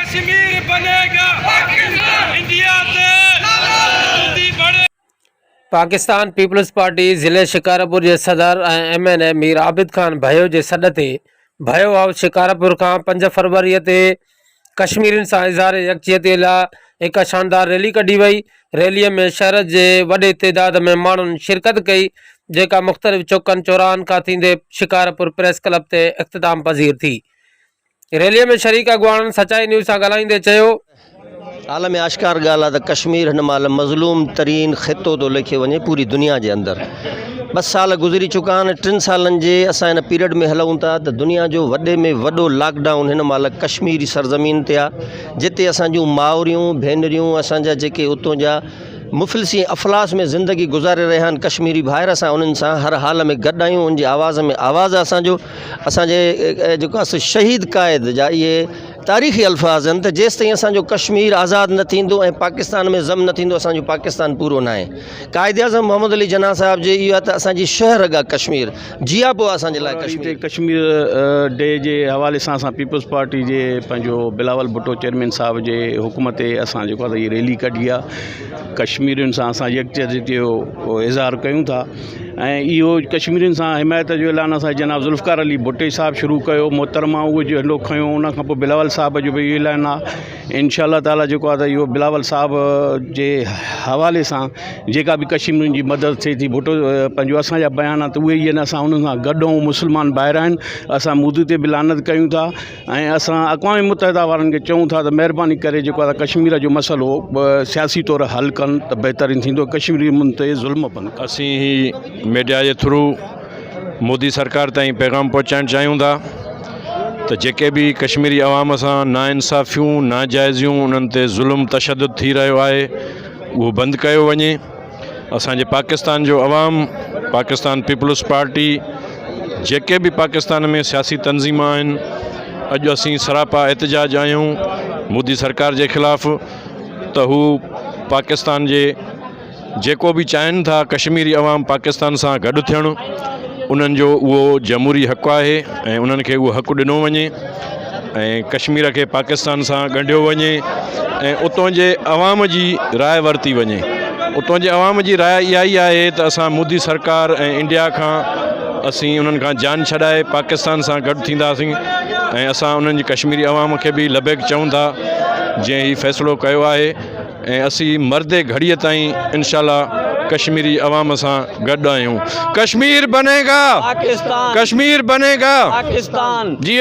ڪشمير بني گا پاڪستان انڊيا تي مودي بڻي. پاڪستان پيپلز پارٽي ضلعي شڪارپور جي صدر ۽ M N A Mir Abid Khan Bhayo جي سڏ تي ڀيو هائوس شڪارپور کان پنج فروري تي ڪشميرين سان اظهار يڪجهتي لاء هڪ شاندار ريلي ڪڍي وئي. ريلي ۾ شهر جي وڏي تعداد ۾ ماڻهن شرڪت ڪئي، جيڪا مختلف چوڪن چوراهن کان ٿيندي شڪارپور پريس ڪلب تي اختتام پذير ٿي. ريلي ۾ شريڪ اڳواڻن سچائي نيوز سان ڳالهائيندي چيو. عالم آشڪار ڳالهه آهي ته ڪشمير هن مهل مظلوم ترين خطو ٿو ليکيو وڃي پوري دنيا جي اندر ٻه سال گذري چڪا آهن ٽن سالن جي اسان هن پيريڊ ۾ هلون ٿا ته دنيا جو وڏي ۾ وڏو لاڪ ڊائون هن مهل ڪشميري سرزمين تي آهي جتي اسان جون مائريون ڀينريون اسان جا جيڪي اتون جا مفلسي افلاس ۾ زندگي گذاري رهيا آهن ڪشميري ڀائر اسان انهن سان هر حال ۾ گڏ آهيون ان جي آواز ۾ آواز آهي اسان جو اسان جي جيڪو آهي شهيد قائد جا اهي تاريخي الفاظ آهن ته جيستائين اسان جو ڪشمير آزاد نه ٿيندو ۽ پاڪستان ۾ ضم نه ٿيندو اسان جو پاڪستان پورو ناهي. قائد اعظم محمد علي جناح صاحب جي اهو آهي ته اسان جي شهه رڳ آهي ڪشمير جياپو آهي اسان جي لاء ڪشمير. ڪشمير ڊي جي حوالي سان اسان پيپلز پارٽي جي پنهنجو بلاول ڀٽو چيئرمين صاحب جي حڪم تي اسان جيڪو آهي هي ريلي ڪڍي آهي ڪشميرين سان اسان يڪجهتي جو اظهار ڪيون ٿا. ۽ اهو ڪشميرين سان حمايت جو اعلان اسان جناب ذوالفقار علي ڀٽي صاحب شروع ڪيو محترمه اهو جهنڊو کنيو ان کان پوء بلاول صاحب جو به اهو اعلان آهي انشاء الله تعاليٰ جيڪو آهي ته اهو بلاول صاحب جي حوالي سان جيڪا به ڪشميرين جي مدد ٿئي ٿي ڀٽو پنهنجو اسانجا بيان آهن ته اهي ئي آهن اسان انهن سان گڏ آهيون مسلمان ڀائر آهن اسان مودي تي به لعنت ڪيون ٿا ۽ اسان اقوام متحده وارن کي چئون ٿا ته مهرباني ڪري جيڪو آهي ڪشمير جو مسئلو سياسي طور حل ڪن ته بهترين ٿيندو ڪشميرين تي ظلم بند ڪن. اسين هي ميڊيا جي ٿرو مودي سرڪار تائين پيغام پهچائڻ چاهيون ٿا ته جيڪي به ڪشميري عوام سان ناانصافيون ناجائزيون انهن تي ظلم تشدد ٿي رهيو آهي اهو بند ڪيو وڃي. اسان جي پاڪستان جو عوام پاڪستان پيپلز پارٽي جيڪي به پاڪستان ۾ سياسي تنظيم آهن اڄ اسين سراپا احتجاج آهيون مودي سرڪار جي خلاف ته هو پاڪستان جي جيڪو به چاهين ٿا ڪشميري عوام پاڪستان سان گڏ ٿيڻ انهن جو اهو جمهوري حق آهي ۽ انهن کي اهو حق ڏنو وڃي ۽ ڪشمير کي پاڪستان سان ڳنڍيو وڃي ۽ اتان جي عوام جي راء ورتي وڃي اتان جي عوام جي راء اها ئي آهي ته اسان مودي سرڪار ۽ انڊيا کان اسين انهن کان جان ڇڏائي پاڪستان سان گڏ ٿينداسين ۽ اسان انهن جي ڪشميري عوام کي به لبيڪ چئون ٿا جنهن هي فيصلو ڪيو آهي ۽ اسين مردي گهڙيء تائين انشاء الله ڪشميري عوام سان گڏ آهيون ڪشمير بني گا ڪشمير بني گا جي.